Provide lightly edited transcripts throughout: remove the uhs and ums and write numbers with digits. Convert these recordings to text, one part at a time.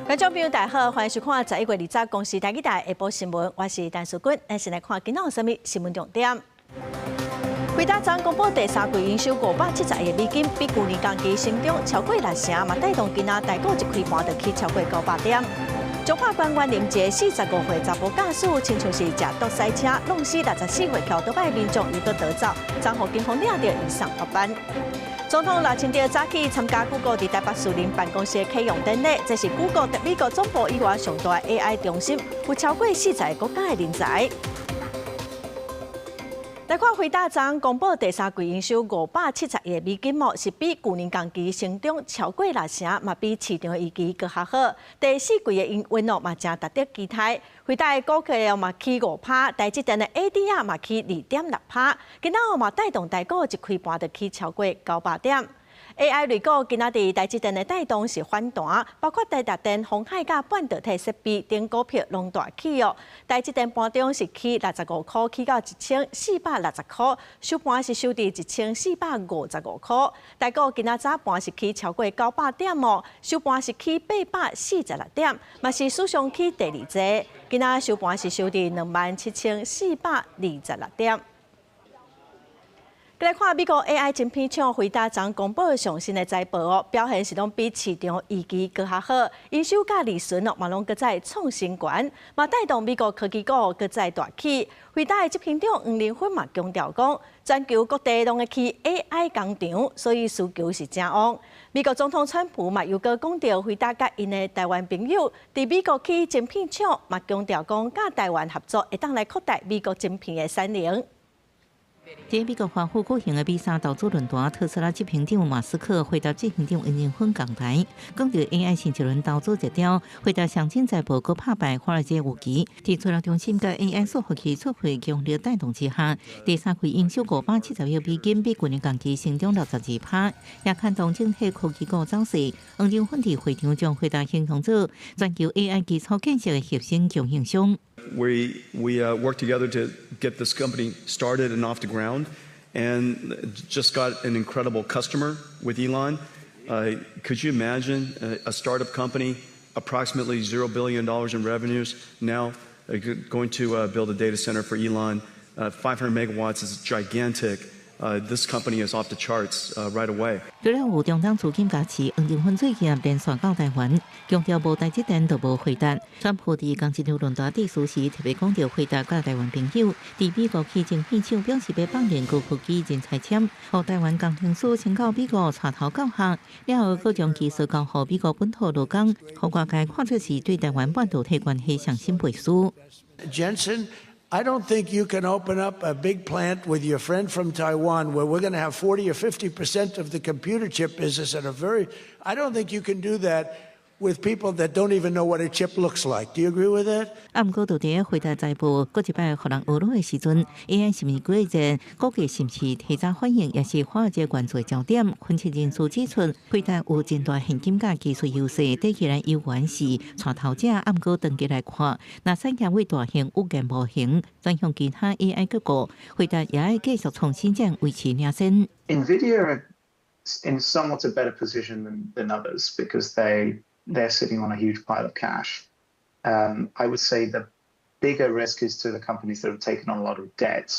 觀眾朋友大家好，歡迎收看11月20公視台語台下晡新聞，我是陳淑君。咱先來看今仔有啥物新聞重點。輝達昨公布第三季營收570億美金，比舊年同期成長超過六成，嘛帶動今仔台股一開盤就起超過900點。彰化縣員林一个45歲查埔駕駛，親像是食毒賽車，弄死64歲騎歐多擺民眾，又閣逃走，昨予警方掠著移送法辦。總統賴清德早起參加 Google 佇台北士林辦公室啟用典禮，這是 Google 佇美國總部以外上大 AI 中心，有超過40個國家的人才。來看輝達昨公布第三季營收570億美金哦，是比舊年同期成長超過六成，嘛比市場預期閣較好。第四季的營運哦嘛誠值得期待。輝達的股價嘛起5趴，台積電的 ADR 嘛起2.6趴，今仔嘛帶動台股一開盤就起超過900點。AI 類股今仔佇台積電的帶動是反彈，包括台達電、鴻海佮半導體設備等股票攏大起哦。台積電盤中是起65塊，起到1460塊，收盤是收佇1455塊。台股今仔早盤是起超過900點哦，收盤是起846點，嘛是史上起第二濟。今仔收盤是收佇27,426點。來看美國 AI 晶片廠輝達昨公布上新的財報哦，表現是攏比市場預期閣較好，營收佮利潤哦嘛攏閣再創新高，嘛帶動美國科技股閣再大起。輝達的執行長黃仁勳嘛強調講，全球各地攏會起 AI 工廠，所以需求是誠旺。美國總統川普嘛又閣講著輝達佮𪜶的台灣朋友佇美國起晶片廠，嘛強調講佮台灣合作會當來擴大美國晶片的產能。佇美國華府舉行的美沙投資論壇，特斯拉執行長馬斯克輝達執行長黃仁勳仝台，講著 AI 新一輪投資熱潮，輝達上新財報閣拍敗華爾街預期，佇資料中心佮 AI 伺服器出貨強力帶動之下，第三季營收570億美金，比舊年同期成長62%，也牽動整體科技股走勢。黃仁勳佇會場將輝達形容做全球 AI 基礎建設的核心供應商。 We worked together to get this company started and off the ground, and just got an incredible customer with Elon. Could you imagine a startup company, approximately $0 billion in revenues, now going to build a data center for Elon? 500 megawatts is gigantic. This company is off the charts right away. 除了有中東資金加持，黃仁勳最近連線到台灣，強調無台積電就無輝達。川普佇仝一場論壇致辭時，特別講著輝達佮台灣朋友佇美國起晶片廠，表示欲放任高科技人才簽，予台灣工程師先到美國帶頭教學，了後閣將技術交予美國本土勞工，予外界看做是對台灣半導體關係上新背書。 Jensen, I don't think you can open up a big plant with your friend from Taiwan where we're going to have 40 or 50% of the computer chip business at a very, I don't think you can do that with people that don't even know what a chip looks like. Do you agree with that? 啊，毋過，就佇輝達財報，閣一擺予人呵咾的時陣，AI 是毋是過熱？股價是毋是提早反應，也是華爾街關注的焦點。分析人士指出，輝達有真大現金佮技術優勢，短期來猶原是帶頭者。啊，毋過長期來看，若產業為大型語言模型轉向其他 AI 個股，輝達也愛繼續創新戰維持領先。 NVIDIA in somewhat a better position than others because they're sitting on a huge pile of cash. I would say the bigger risk is to the companies that have taken on a lot of debt,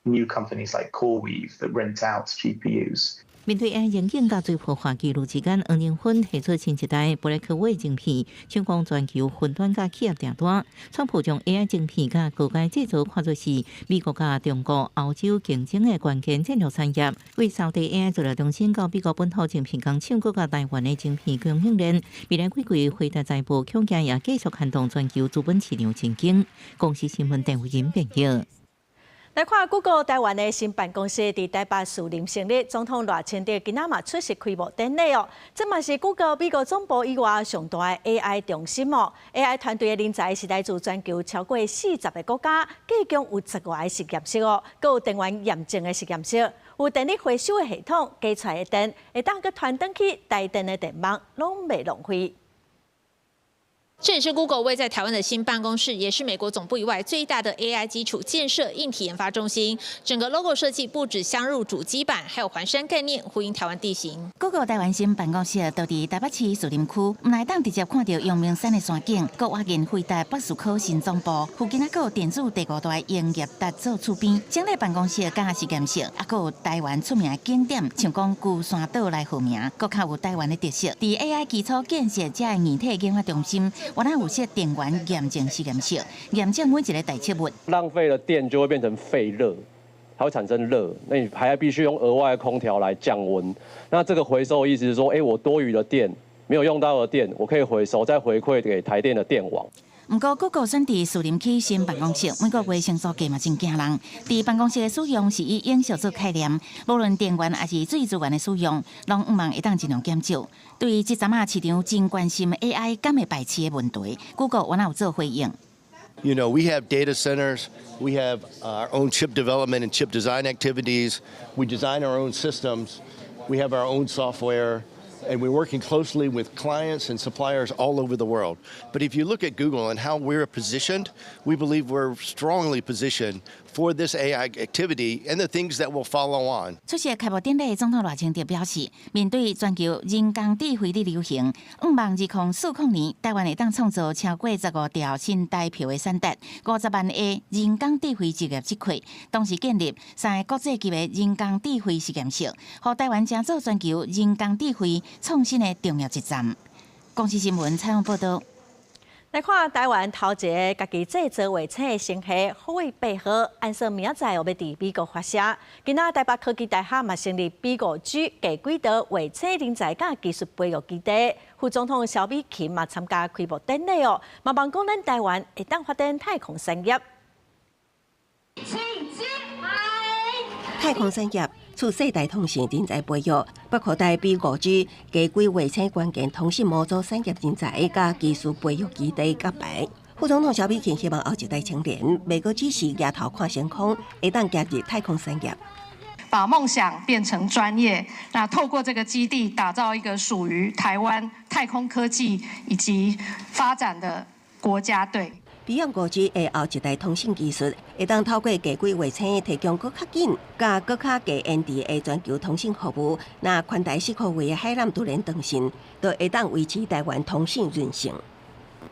new companies like CoreWeave that rent out GPUs. 面對 AI 前景佮追破華紀錄之間，黃仁勳提出新一代布萊克威晶片，搶攻全球雲端佮企業訂單。川普將 AI 晶片佮高階製造看作是美國佮中國、歐洲競爭的關鍵戰略產業。為掃地 AI 資料中心到美國本土晶片工廠，閣佮台灣的晶片供應鏈，未來幾季輝達財報恐驚也繼續牽動全球資本市場前景。公視新聞鄧慧仁編譯。來看 Google 台灣的新辦公室佇台北士林成立，總統賴清德今仔嘛出席開幕典禮哦。這嘛是 Google 美國總部以外上大的 AI 中心哦。AI 團隊的人才是來自全球超過40個國家，計共有10外个實驗室哦，閣有電源驗證的實驗室，有電力回收的系統，加出來的電會當閣傳轉去台電的電網，攏袂浪費。這也是 Google 位在台灣的新辦公室，也是美國總部以外最大的 AI 基礎建設硬體研發中心。整個 logo 設計不止鑲入主機板，還有環山概念，呼應台灣地形。 Google 台灣新辦公室就佇台北市士林區，毋但會當直接看著陽明山的山景，閣倚近輝達北士科新總部，附近還閣有電子第五大英業達做厝邊。整個辦公室佮實驗室，還閣有台灣出名的景點，像講龜山島來號名，閣較有台灣的特色。佇 AI 基礎建設遮的硬體研發中心，原來有設電源驗證實驗室，驗證每一个待測物。浪費了電就會變成廢熱，它會產生熱，那你還要必須用額外的空調來降溫。那這個回收的意思是說，我多餘的電沒有用到的電，我可以回收再回饋給台電的電網。毋過，Google 選佇士林區新辦公室，每個月承租價嘛真驚人。佇辦公室的使用是以永續做概念，無論電源抑是水資源的使用，攏向望會當盡量減少。對這陣仔市場真關心 AI 敢會排斥的問題，Google 原來有做回應。 We have data centers, we have our own chip development and chip design activities. We design our own systems, we have our own software. And we're working closely with clients and suppliers all over the world. But if you look at Google and how we're positioned, we believe we're strongly positioned for this AI activity and the things that will follow on. 出席開幕典禮，總統賴清德表示，面對全球人工智慧的流行，向望2040年，台灣會當創造超過15兆新台票的產值，50萬個人工智慧職業職缺，同時建立三个國際級的人工智慧實驗室，予台灣成做全球人工智慧創新的重要一站。公視新聞採訪報導。來看台灣頭一个家己製造衛星的星系福衛八號，按算明仔載欲佇美國發射。今仔台北科技大學嘛成立 B5G 低軌道衛星人才佮技術培育基地，副總統蕭美琴嘛參加開幕典禮哦，嘛望講咱台灣會當發展太空產業。太空產業次世代通信人才培育，北科大 B5G 低軌衛星關鍵通信模組產業人才佮技術培育基地揭牌。副總統蕭美琴希望後一代青年，袂閣只是舉頭看星空，會當加入太空產業。把夢想變成專業，那透過這個基地打造一個屬於台灣太空科技以及發展的國家隊。 Beyond 5G 的後一代通信技術，會當透過低軌衛星提供閣較緊、佮閣較低延遲的全球通信服務。若寬帶四箍位的海纜突然斷線，就會當維持台灣通信韌性。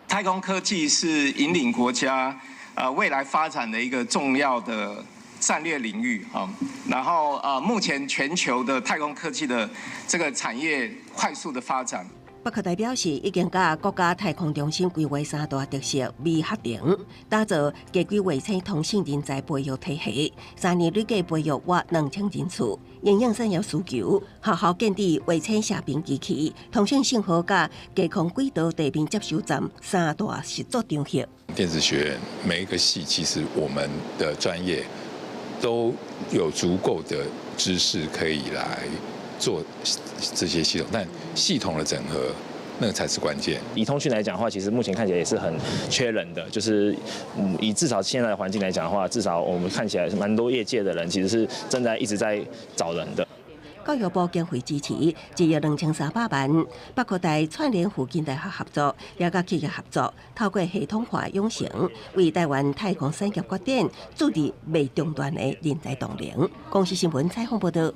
太空科技是引領國家未來發展的一個重要的戰略領域啊。然後目前全球的太空科技的這個產業快速的發展。北科大表示，已經佮國家太空中心規劃三大特色微學程，打造低軌衛星通信人才培育體系，3年累計培育約2000人次，因應產業需求，學校建置衛星射頻機器、通信信號佮低空軌道地面接收站三大實作場域。電子學院每一個系，其實我們的專業都有足夠的知識可以來做這些系統，但系統的整合，那個才是關鍵。以通訊來講的話，其實目前看起來也是很缺人的，就是以至少現在的環境來講的話，至少我們看起來是蠻多業界的人其實是正在一直在找人的。教育部經費支持1億2300萬，北科大串聯附近大學合作，也佮企業合作，透過系統化養成，為台灣太空產業發展注入袂中斷的人才動能。公視新聞採訪報導。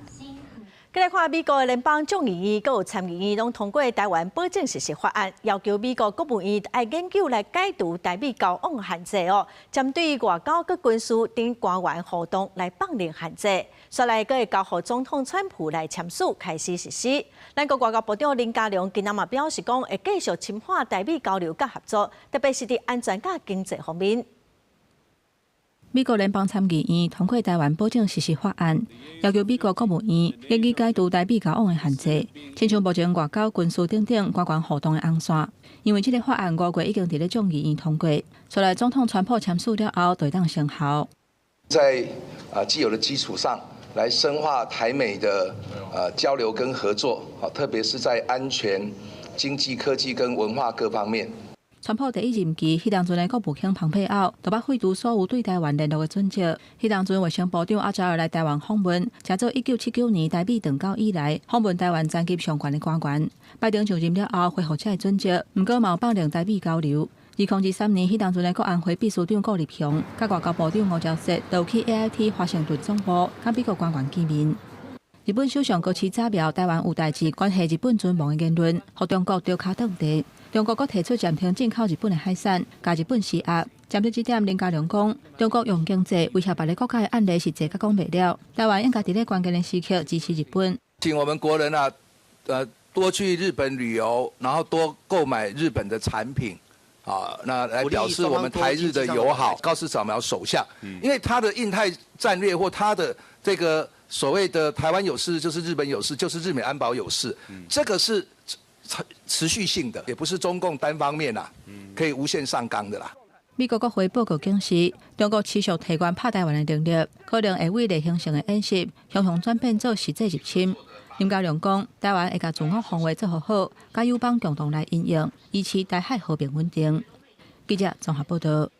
繼來看美國的聯邦眾議院、閣有參議院攏通過台灣保證實施法案，要求美國國務院愛研究來解除台美交往限制哦，針對外交佮軍事等官員活動來放寬限制。煞來閣會交予總統川普來簽署開始實施。咱國外交部長林佳龍今仔嘛表示講，會繼續深化台美交流佮合作，特別是佇安全佮經濟方面。美國聯邦參議院通過台灣保證實施法案，要求美國國務院研究解除台美交往的限制，親像目前外交、軍事等等官員互動的紅線。因為這个法案5月已經佇咧眾議院通過，煞來總統川普簽署了後，就會當生效。在既有的基礎上，來深化台美的交流跟合作，特別是在安全、經濟、科技跟文化各方面。川普第一任期，彼當陣的國務卿蓬佩奧就欲廢除所有對台灣聯絡的準則。彼當陣衛生部長阿扎爾來台灣訪問，成做1979年台美斷交以來訪問台灣層級上懸的官員。拜登上任了後恢復這个準則，毋過嘛有放任台美交流。2023年，彼當陣的國安會秘書長顧立雄、佮外交部長吳釗燮都去 AIT 華盛頓總部，佮美國官員見面。日本首相高市早苗台灣有代誌關係日本存亡的言論，予中國著跤轉地。中國閣提出暫停進口日本的海產，共日本施壓。針對這點，林佳龍講，中國用經濟威脅別个國家的案例是濟甲講袂了。台灣應該佇咧關鍵的時刻支持日本。請我們國人啊，多去日本旅遊，然後多購買日本的產品，啊，那來表示我們台日的友好。高市早苗首相，因為他的印太戰略或他的這個所謂的台灣有事就是日本有事，就是日美安保有事，這個是持續性的，也不是中共單方面啦，可以無限上綱的啦。美國國會報告顯示，中國持續提懸拍台灣的能力，可能會為例行性的演習，向向轉變做實際入侵。林佳龍講，台灣會共自我防衛做好好，佮友邦共同來因應，維持台海和平穩定。記者綜合報道。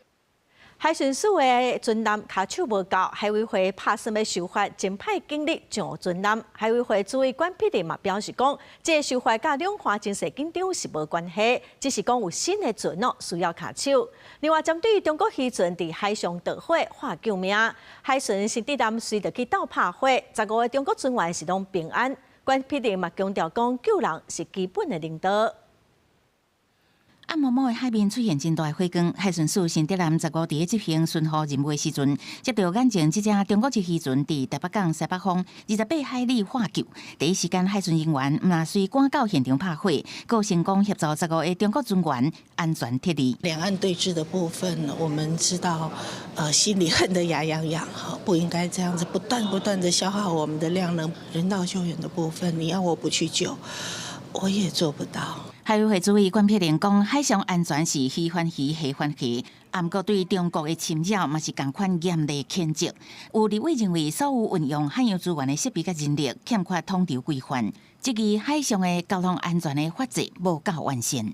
海巡署的船艦跤手無夠，海委會拍算欲修法，增派警力上船艦。海委會主委管碧玲嘛表示講，這个修法佮兩岸情勢緊張是無關係，只是講有新的船哦需要跤手。另外，針對中國漁船佇海上導火喊救命，海巡新竹艦隨著去鬥拍火，15個中國船員是攏平安。管碧玲嘛強調講，救人是基本的人道。暗暛暛的海面出現真大的火光，海巡署新竹艦15佇咧執行巡護任務的時陣，接著眼前這隻中國籍漁船佇台北港西北方28海里喊救。第一時間，海巡人員毋但隨趕到現場拍火，閣成功協助15個中國船員安全撤離。兩岸對峙的部分，我們知道，心裡恨得牙癢癢，哈，不應該這樣子不斷不斷的消耗我們的量能。人道救援的部分，你要我不去救，我也做不到。海委會主委管碧玲講，海上安全是魚還魚，蝦還蝦，毋過對中國的侵擾嘛是仝款嚴厲譴責。有立委認為，所有運用海洋資源的設備佮人力欠缺統籌規範，質疑海上的交通安全的法制無夠完善。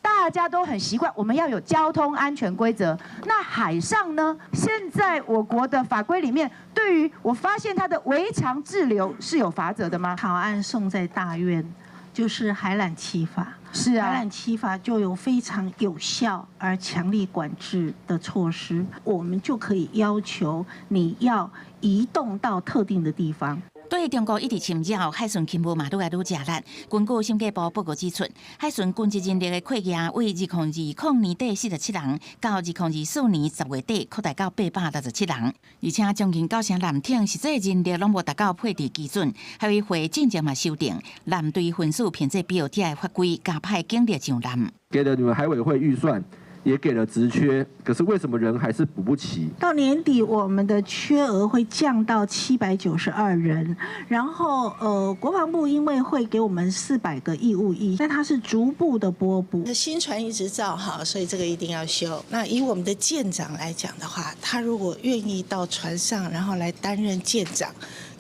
大家都很習慣，我們要有交通安全規則。那海上呢？現在我國的法規裡面，對於我發現它的違常滯留是有罰則的嗎？草案送在大院，就是海纜七法。是啊，海纜七法就有非常有效而強力管制的措施，我們就可以要求你要移動到特定的地方。對中國一直侵擾，海巡勤務嘛愈來愈吃力。根據審計部報告指出，海巡軍職人力的缺額為2020年底47人，到2024年10月底擴大到867人，而且將近九成艦艇實際人力攏無達到配置基準。海委會進前嘛修訂艦隊分數編制表這个法規，加派警力上艦。給了你們海委會預算，也給了職缺，可是為什麼人還是補不齊？到年底，我們的缺額會降到792人，然後國防部因為會給我們400個義務役，但它是逐步的撥補。新船一直造哈，所以這個一定要修。那以我們的艦長來講的話，他如果願意到船上，然後來擔任艦長，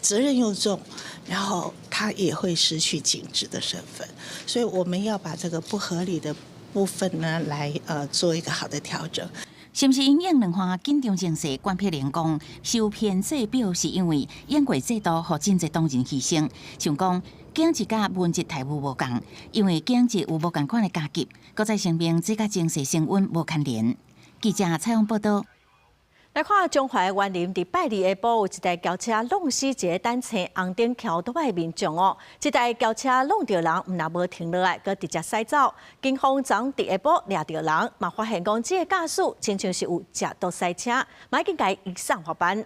責任又重，然後他也會失去警職的身份，所以我們要把這個不合理的部分呢，來做一個好的調整。是毋是因應兩岸緊張情勢？管碧玲講，修編制表是因為演過制度，予真濟黨人犧牲。像講警職佮文職待遇無仝，因為警職有無仝款的加級，閣再聲明這佮情勢升溫無牽連。記者採訪報道。來看彰化員林，佇拜二下晡有一台轎車挵死一个等青紅燈橋拄的民眾哦，這台轎車挵著人，毋但無停落來，閣直接駛走。警方昨佇下晡掠著人，嘛發現講這个駕駛親像是有食毒賽車，嘛已經共移送法辦。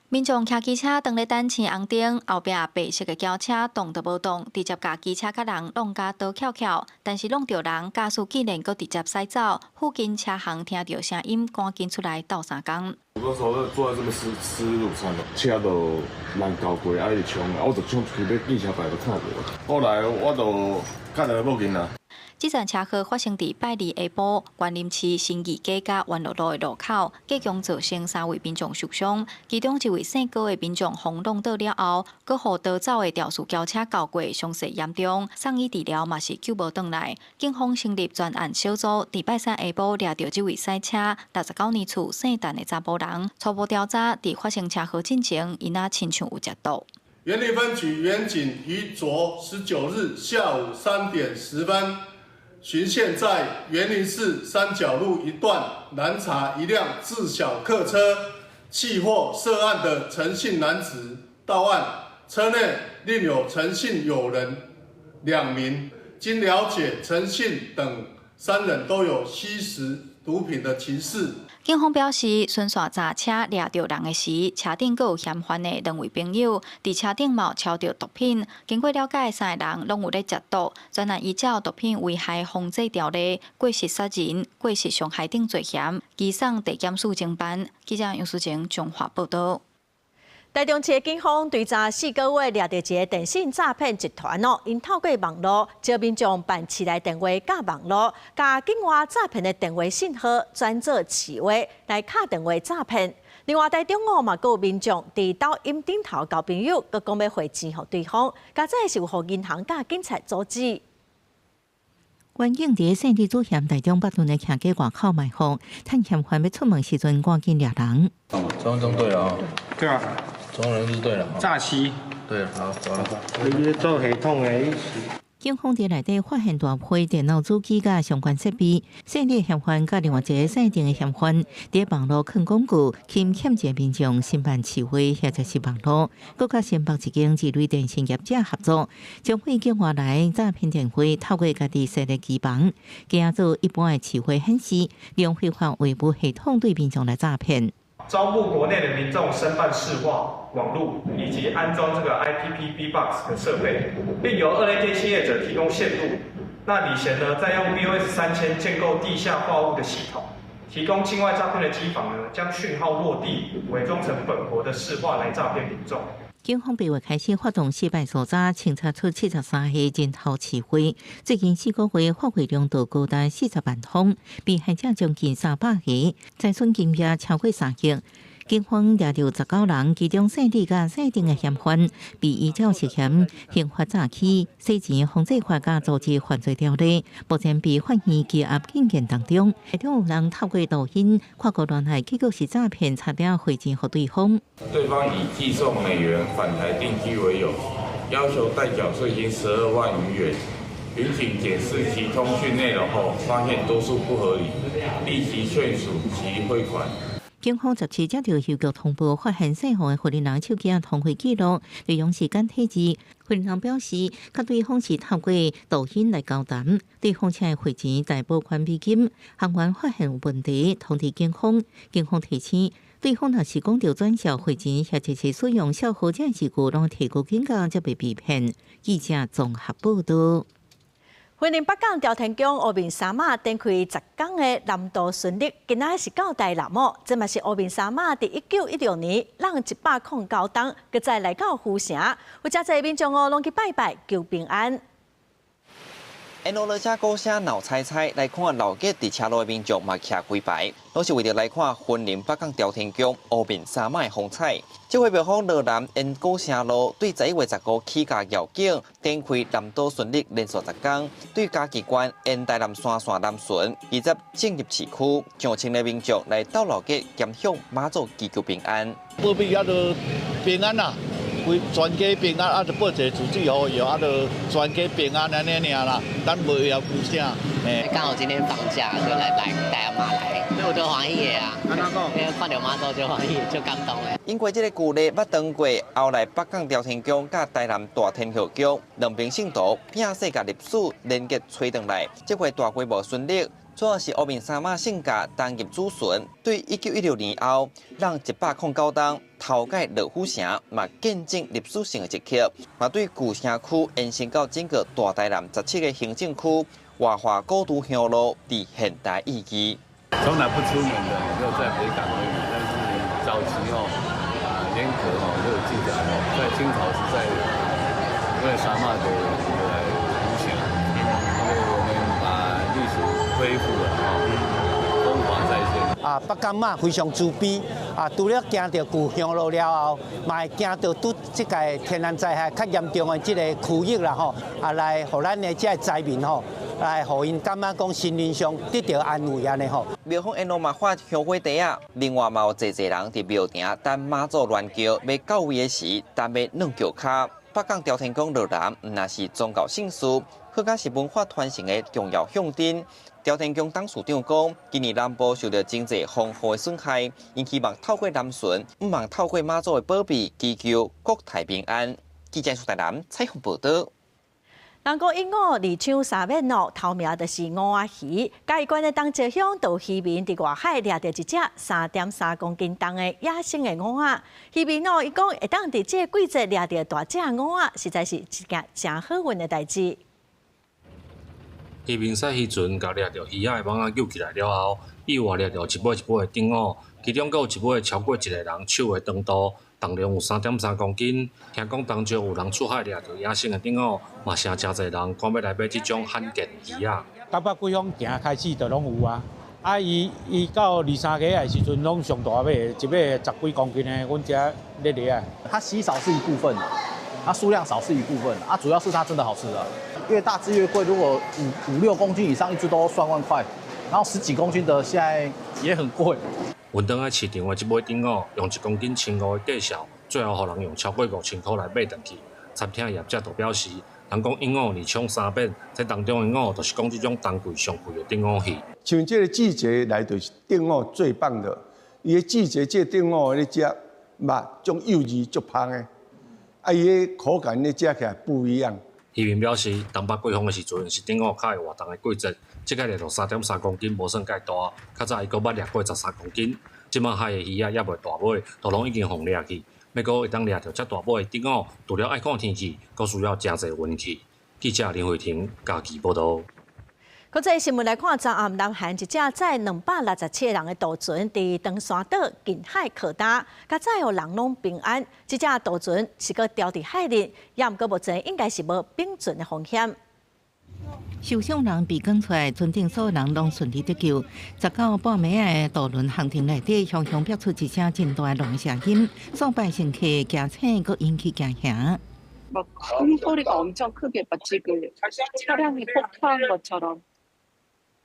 民眾騎機車當咧等青紅燈，後壁白色的轎車動都無動，直接共機車佮人挵甲倒翹翹。但是挵著人，駕駛竟然閣直接駛走。附近車行聽著聲音，趕緊出來鬥相共。我那時候坐在這邊吃吃午餐，車就人交過，啊，伊就衝，啊，我就衝出去欲見車牌都看無。後來我就看著報警啦。這場車禍發生佇拜二下晡，員林市新義街佮元樂路的路口，計共造成三位民眾受傷，其中一位姓高的民眾予挵倒了後，閣予逃走的肇事轎車鉤過，傷勢嚴重，送醫治療嘛是救無轉來。警方成立專案小組，佇拜三下晡掠著這位駛車69年次姓陳的查埔人，初步調查，佇發生車禍進前，伊若親像有食毒。員林分局員警於昨19日下午3點10分，巡線在員林市三角路一段攔查一輛自小客車，緝獲涉案的陳姓男子到案，車內另有陳姓友人兩名。經了解，陳姓等三人都有吸食毒品的情事。警方表示，巡線查車掠著人的時，車頂閣有嫌犯的兩位朋友，佇車頂嘛有抄著毒品。經過了解，三個人攏有咧食毒。專案依照毒品危害防制條例，過失殺人、過失傷害等罪嫌，移送地檢署偵辦。記者楊淑晴綜合報導。台中市警方對昨4個月掠著一个電信詐騙集團哦，𪜶透過網路招民眾辦市內電話佮網路，共境外詐騙的電話信號轉做市話來敲電話詐騙。另外，台中哦嘛，閣有民眾佇抖音頂頭交朋友，閣講欲匯錢予對方，佳哉是有予銀行佮警察阻止。員警佇聖地主嫌台中北屯的徛街外口埋伏，趁嫌犯欲出門時陣，趕緊掠人。中中對了，對啊，中人是對了，詐欺，對，好，走了。你做系統的。警方佇內底發現大批電腦主機佮相關設備，姓李嫌犯佮另外一个姓鄭的嫌犯，佇網路囥廣告，欺騙一个民眾申辦市話或者是網路，閣佮新北一間自類電信業者合作，將會境外來詐騙電話透過家己設立機房，加做一般的市話顯示，利用非法外部系統對民眾來詐騙。招募國內的民眾申辦市話網路以及安裝這個 IPP B-box 的設備，並由二類電信業者提供線路。那李賢呢，再用 BOS 3000建構地下話務的系統，提供境外詐騙的機房呢，將訊號落地，偽裝成本國的市話來詐騙民眾。警方八月開始發動四擺搜查，清查出73個人頭市話。最近4個月發匯量都高達40萬封，被害者將近300個，財損金額超過3億。警方掠著19人，其中姓李佮姓鄭的嫌犯被依照涉嫌刑法詐欺、洗錢防制法佮組織犯罪條例，目前被法院羈押禁見當中。其中有人透過抖音跨國戀愛，結果是詐騙，差點匯錢予對方。對方以寄送美元返台定居為由，要求代繳稅金12萬餘元。員警檢視其通訊內容後，發現多數不合理，立即勸阻其匯款。警方17接著郵局通報，發現姓黃的婦人手機通話記錄，內容是簡體字。婦人表示，佮對方是透過抖音來交談，對方請伊匯錢代保管美金，行員發現有問題，通知警方。警方提醒，對方若是講著轉帳匯錢，或者是使用小號這字句，攏提高警覺，才袂被騙。記者綜合報導。雲林北港朝天宮烏面衫仔展開10天的南渡巡禮，今仔是到台南哦。這嘛是烏面衫仔佇1916年挵109噸，閣再來到府城，有誠濟民眾哦，攏去拜拜求平安。沿路落車鼓聲鬧猜猜，來看老街佇車路的民眾嘛徛幾排，攏是為著來看雲林北港朝天宮烏面衫仔的風采。這回廟方羅南沿古城路對11月15起駕轎景，展開南島巡禮連續10天，對嘉義縣沿台南山線南巡，以及進入市區，上千个民眾來鬥老街兼向媽祖祈求平安。保庇啊，就平安啦。規全家平安，啊，就報一个自水予伊，啊，就全家平安按呢爾啦，咱無要求啥。剛好今天放假，就來來帶阿嬤來，我就歡喜的啊。按怎講？因為看著媽祖就歡喜，就感動的。因為這个舊例捌當過，後來北港朝天宮佮台南大天后宮兩邊信徒拼世界歷史連結揣轉來，這回大規模巡禮。主要是烏面衫仔聖駕擔任主巡，對1916年後，挵109噸頭擺落府城，嘛見證歷史性的一刻。嘛對舊城區延伸到整個大台南17個行政區，活化古都鄉路佇現代意義。從來不出門的，就在北港而已。但是早期哦，啊，嚴格哦，都有記載哦，在清朝時代，因為衫仔就來府城，因為我們把啊，北港媽非常慈悲啊！除了行著故鄉路了後，嘛會行著拄這个天然災害較嚴重的這个區域啦吼，啊來予咱的這个災民吼，來予𪜶感覺講心靈上得著安慰按呢吼。廟方沿路嘛發香火袋仔，另外嘛有濟濟人佇廟埕等媽祖鸞轎欲到位的時，等欲軟轎跤。北港朝天宮落南，毋但是宗教聖事，閣較是文化傳承的重要象徵。朝天宮董事長講，今年南部受著真濟風雨的損害，𪜶希望透過南巡，向望透過媽祖的保庇，祈求國泰民安。記者蘇台南採訪報導。人講一五二搶三免哦，頭名就是五仔魚。嘉義縣的東石鄉就漁民佇外海掠著一隻3.3公斤重的野生的五仔。漁民哦，伊講會當佇這个季節掠著大隻五仔，實在是一件誠好運的代誌。漁民駛漁船共掠著魚仔的網仔揪起來了後，意外掠著一尾一尾的頂五，其中閣有一尾超過一個人手的長度，重量有3.3公斤。聽講當朝有人出海掠著野生的頂五，嘛誠誠濟人趕欲來買這種罕見魚仔。台北幾方行開始就攏有啊，啊伊伊到二三月的時陣攏上大尾，一尾十幾公斤的，阮遮咧掠。它稀少是一部分，它數量少是一部分，啊主要是它真的好吃啊。越大隻越貴，如果五六公斤以上一隻都上萬塊，然後十幾公斤的現在也很貴。運轉來市場的這尾頂五，用1公斤1500的價數，最後予人用超過5000塊來買轉去。餐廳業者就表示，人講一五二搶三免，這當中的五就是講這種當季上貴的頂五魚。像這个季節來就是頂五最棒的，伊的季節這頂五咧食，肉種幼稚足芳的，啊伊的口感咧食起來不一樣。漁民表示，東北季風的時陣是頂五較會活動的季節，這擺掠著3.3公斤，無算蓋大。較早伊閣捌掠過13公斤。這擺海的魚仔猶未大尾，都攏已經予掠去。欲閣會當掠著遮大尾的頂五，除了愛看天氣，閣需要誠濟運氣。記者林慧婷嘉義報導。國際新聞來看，昨暗南韓一隻載267個人的渡船，佇長山島近海靠礁，佳哉予人攏平安。這隻渡船是閣牢佇海裡，也毋過目前應該是無冰船的風險。受傷人被趕出來，船頂所有人攏順利得救。19半暝的渡輪航庭內底，雄雄發出一聲真大浪聲音，數百乘客驚醒，閣引起驚嚇。 막 큰 소리가 엄청 크게 마치 그 차량이 폭파한 것처럼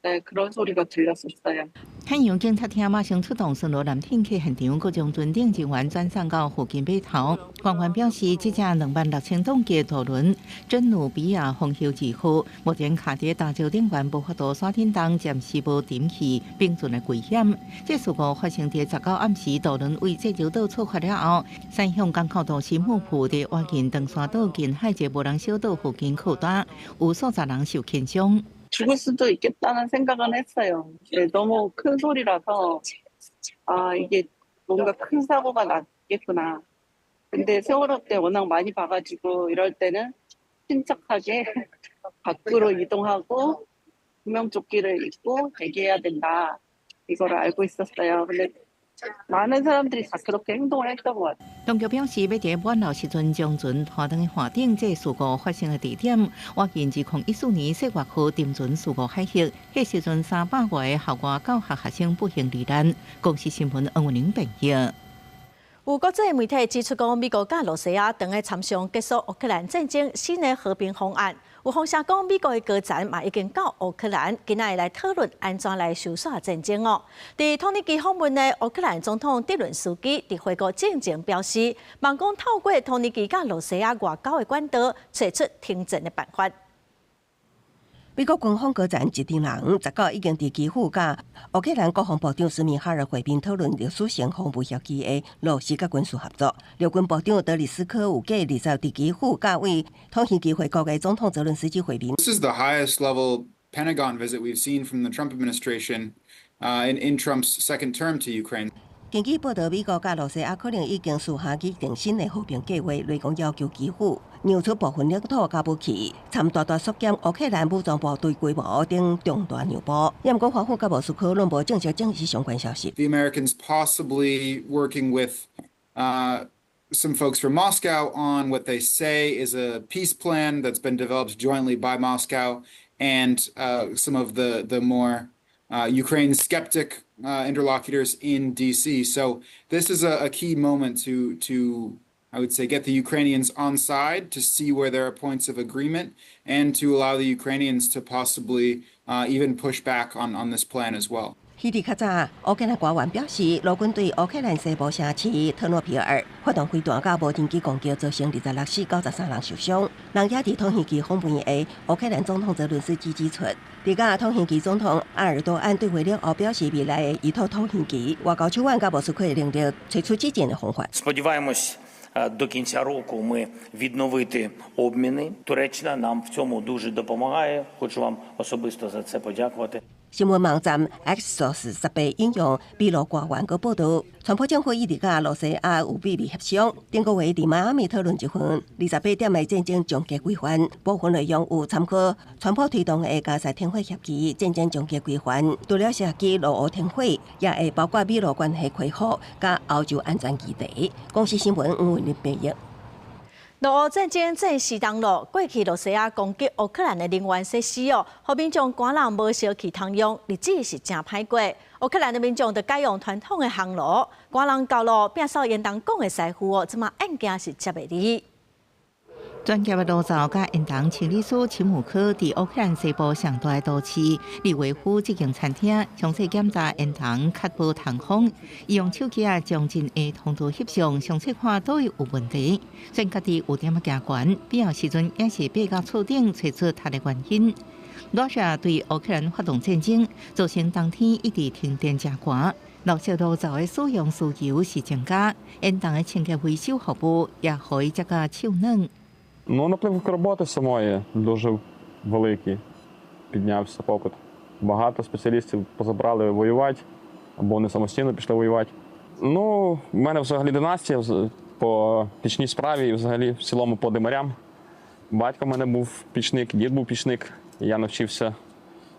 네, 그런 소리가 들렸었어요. 海洋警察廳馬上出動巡邏艦艇去現場，閣將船頂人員轉送到附近碼頭。官員表示，這隻26,000噸級渡輪真努比亞豐收二號，目前卡佇大洲頂懸，無法度徙振動，暫時無沉去冰船的危險。這事故發生佇19暗時，渡輪為濟州島出發了後，駛向港口都市木浦佇倚近長山島近海一個無人小島附近靠礁，有數十人受輕傷。 죽을 수도 있겠다는 생각은 했어요. 네, 너무 큰 소리라서 아 이게 뭔가 큰 사고가 났겠구나. 근데 세월호 때 워낙 많이 봐가지고 이럴 때는 침착하게 밖으로 이동하고 구명조끼를 입고 대기해야 된다. 이거를 알고 있었어요. 근데 많은 사람들이 다 그렇게 행동을 했던 것 같아요. 當局表示，欲佇滿樓時陣將船拖轉去岸頂，這事故發生的地點，倚近2014年世越號沉船事故海域，彼時陣300外個校外教學學生不幸罹難。公視新聞黃文玲編譯。有國際媒體指出，講美國佮羅西亞正咧參商結束烏克蘭戰爭新的和平方案。有風聲講，美國的高層嘛已經到烏克蘭，今仔日來討論按怎來收煞戰爭哦。佇土耳其訪問的烏克蘭總統澤倫斯基佇回國進前表示，望講透過土耳其佮羅西亞外交的管道，揣出停戰的辦法。美國軍方高層一陣人19已經佇基輔佮烏克蘭國防部長史密哈爾會面討論歷史性防務協議的落實佮軍事合作。陸軍部長德里斯科有計20佇基輔佮為土耳其回國的總統澤倫斯基會面。 This is the highest level Pentagon visit we've seen from the Trump administration in Trump's second term to Ukraine. 根據報道，美國佮羅西亞可能已經私下擬定新的和平計劃，來講要求基輔讓出部分領土佮武器，參大大縮減烏克蘭武裝部隊規模等重大讓步。毋過華府佮莫斯科攏無正式證實相關消息。 The Americans possibly working with some folks from Moscow on what they say is a peace plan that's been developed jointly by Moscow and some of the more Ukraine's skeptic interlocutors in D.C. So this is a key moment to, I would say, get the Ukrainians on side, to see where there are points of agreement, and to allow the Ukrainians to possibly even push back on this plan as well. 彼得較早，烏克蘭官員表示，俄軍對烏克蘭西部城市特諾皮爾發動飛彈佮無人機攻擊，造成26死93人受傷。人也佇土耳其訪問的烏克蘭總統澤倫斯基指出，佇佮土耳其總統埃爾多安對話了後，表示未來會依託土耳其外交手腕佮莫斯科的能力，揣出止戰的方法。 Сподіваємось, до кінця року ми відновити обміни. Туреччина нам в цьому дуже допомагає. Хочу вам особисто за це подякувати. 新聞網站 Axios 18引用美羅官員閣報導，川普政府一直佮羅西亞有秘密協商，頂個月佇邁阿密討論一份28點的戰爭終結規範，部分內容有參考川普推動的加薩停火協議、戰爭終結規範，除了涉及俄烏停火，也會包括美羅關係恢復佮歐洲安全議題。公視新聞吳文玲編譯。俄烏戰爭正四冬咯，過去羅西亞攻擊烏克蘭的能源設施哦，予民眾寒人無燒氣通用，日子是誠歹過。烏克蘭的民眾就改用傳統的烘爐，寒人到咯，摒掃煙囱管的師傅哦，這馬案件是接袂離。專業的爐灶佮煙囱清理師陳姆科佇烏克蘭西部上大的都市利維夫這間餐廳，詳細檢查煙囱，確保通風。伊用手機仔將真的通道翕相，詳細看佗位有問題。雖然家己有點仔驚懸，必要時陣也是爬到厝頂揣出塌的原因。羅西亞對烏克蘭發動戰爭，造成冬天一直停電誠寒。老式爐灶的使用需求是增加，煙囱的清潔維修服務也予伊接甲手軟。 Ну, наплив роботи самої дуже великий. Піднявся попит. Багато спеціалістів позабрали воювати, або вони самостійно пішли воювати. Ну, в мене взагалі династія по пічній справі і взагалі в цілому по димарям. Батько в мене був пічник, дід був пічник. Я навчився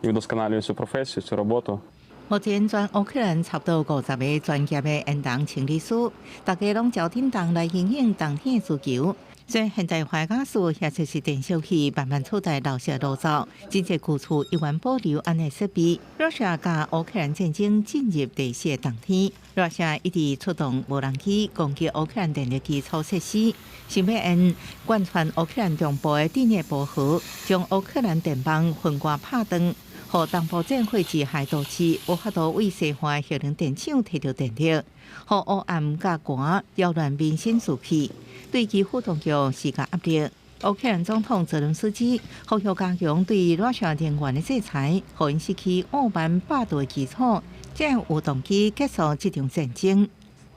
і вдосконалюю цю професію, цю роботу. 目前全烏克蘭差不多50個專業的煙囱清理師，大家攏招叮當來應應冬天的需求。雖然現代化家私或者是電燒器慢慢取代老式爐灶，真濟舊厝依然保留按呢設備。羅西亞佮烏克蘭戰爭進入第四個冬天，羅西亞一直出動無人機攻擊烏克蘭電力基礎設施，想欲用貫穿烏克蘭中部的第聶伯河，將烏克蘭電網分割拍斷。予東部戰火之下都市無法度對西岸核能電廠提著電力，予烏暗佮寒擾亂民生士氣，對基輔當局施加壓力。烏克蘭總統澤倫斯基呼籲加強對羅西亞能源的制裁，予𪜶失去5萬百度的基礎，才有動機結束這場戰爭。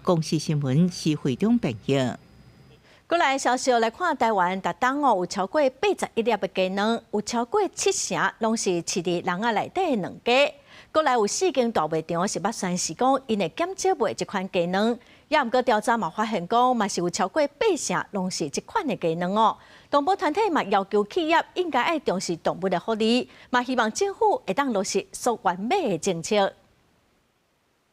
公視新聞施惠中編譯。過來消息來看，台灣逐冬哦有超過81粒的雞卵，有超過七成攏是飼佇籠仔內底的卵雞。國內有四間大賣場是捌宣示講，𪜶會減少賣這款雞卵。也毋過調查嘛發現講，嘛是有超過八成攏是這款的雞卵哦。動保團體嘛要求企業應該愛重視動物的福利，嘛希望政府會當落實溯源碼的政策。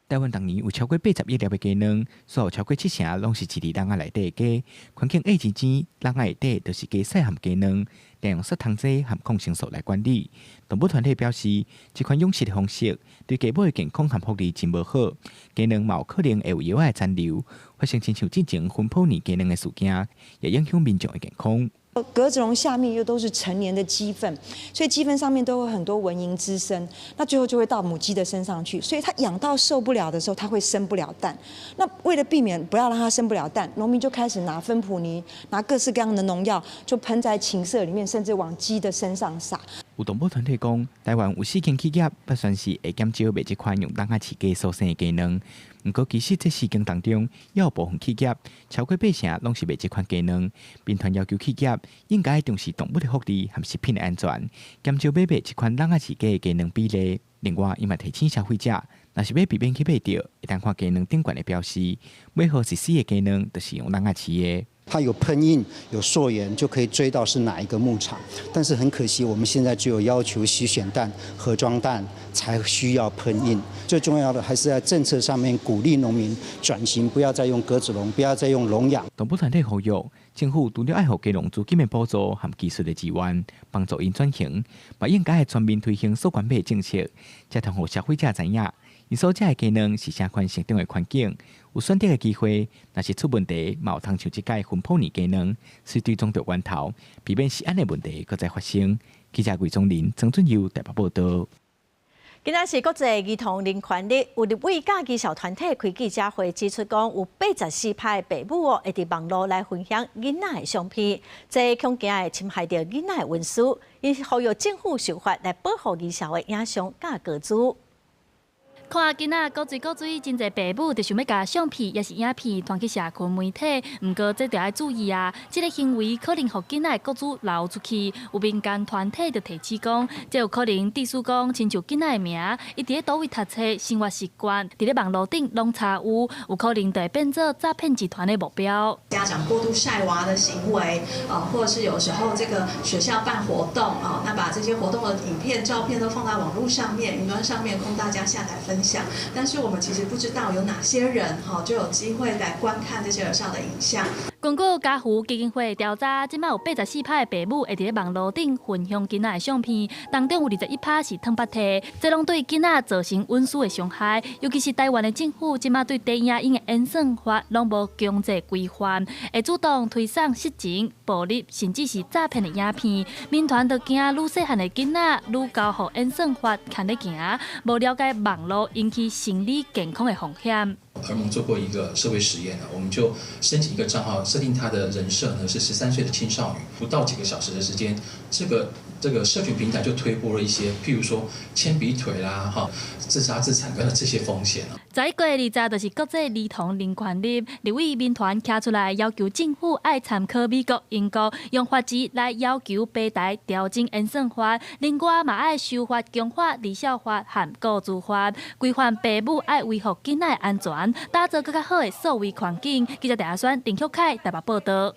台灣逐年有超過81億粒的雞卵，所有超過七成攏是飼佇籠仔內底的雞。環境越認真，籠仔內底就是加細含雞卵，利用殺蟲劑和抗生素來管理。動保團體表示，這款養殖的方式對雞母的健康和福利真無好，雞卵嘛有可能會有藥仔的殘留，發生親像進前芬普尼雞卵的事件，也影響民眾的健康。格子籠下面又都是陳年的雞糞，所以雞糞上面都會很多蚊蠅滋生，那最後就會到母雞的身上去，所以它養到受不了的時候，它會生不了蛋。那為了避免不要讓它生不了蛋，農民就開始拿芬普尼，拿各式各樣的農藥，就噴在禽舍裡面，甚至往雞的身上撒。有動保團體講，台灣有四間企業捌宣示會減少賣這款用籠仔飼雞所生的雞卵。毋過，其實這四間當中，也有部分企業超過八成攏是賣這款雞卵。民團要求企業應該重視動物的福利和食品的安全，減少買賣這款籠仔飼雞的雞卵比例。另外，伊嘛提醒消費者，若是欲避免去買著，會當看雞卵頂懸的標示，買予是死的雞卵，就是用籠仔飼的。它有噴印、有溯源，就可以追到是哪一個牧場。但是很可惜，我們現在只有要求洗選蛋、盒裝蛋才需要噴印。最重要的還是在政策上面鼓勵農民轉型，不要再用鴿子籠，不要再用籠養。動保團體呼籲政府除了愛予雞農資金的補助和技術的支援，幫助𪜶轉型，嘛應該全面推行溯源的政策，才通予消費者知影，𪜶所食的雞卵是啥款成長的環境，有選擇的機會。若是出問題，嘛有通像這擺雲埔年雞卵是追蹤著源頭，避免食安的問題閣再發生。記者魏宗林、曾俊佑台北報道。今仔是國際兒童人權日，有立委佮兒少團體開記者會指出講，有84%的爸母哦會佇網路來分享囡仔的相片，這恐驚會侵害著囡仔的隱私，𪜶呼籲政府修法來保護兒少的影像佮個資。看囡仔古錐古錐，真濟爸母就想欲共相片抑是影片傳去社群媒體，毋過這著愛注意啊！這个行為可能予囡仔的個資流出去。有民間團體就提醒講，這有可能致使講，親像囡仔的名，伊佇咧佗位讀冊、生活習慣，佇咧網路頂攏查有，有可能就會變做詐騙集團的目標。家長過度曬娃的行為，啊，或者是有時候這個學校辦活動啊，那把這些活動的影片、照片都放在網路上面、雲端上面，供大家下載分享。但是我們其實不知道有哪些人哈就有機會來觀看這些兒少的影像。根據家扶基金會調查，這馬有84%的爸母會佇咧網路頂分享囡仔的相片，當中有21%是搪腹體，這攏對囡仔造成隱私的傷害。尤其是台灣的政府，這馬對低影音的演算法攏無強制規範，會主動推送色情、暴力，甚至是詐騙的影片。民團就驚愈細漢的囡仔愈交予演算法牽咧行，無了解網路引起心理健康的風險。兒盟做過一個社會實驗啊，我們就申請一個賬號，設定他的人設呢是13歲的青少女，不到幾個小時的時間，這個社群平台就推播了一些，譬如說鉛筆腿啦、哈自殺自殘跟這些風險啊。11月20就是國際兒童人權日，立委民團站出來要求政府愛參考美國、英國，用法治來要求平台調整演算法，另外嘛愛修法強化兒少法和個資法，規範爸母愛維護囡仔的安全，打造閣較好的數位環境。記者鄭阿宣、林旭凱台北報道。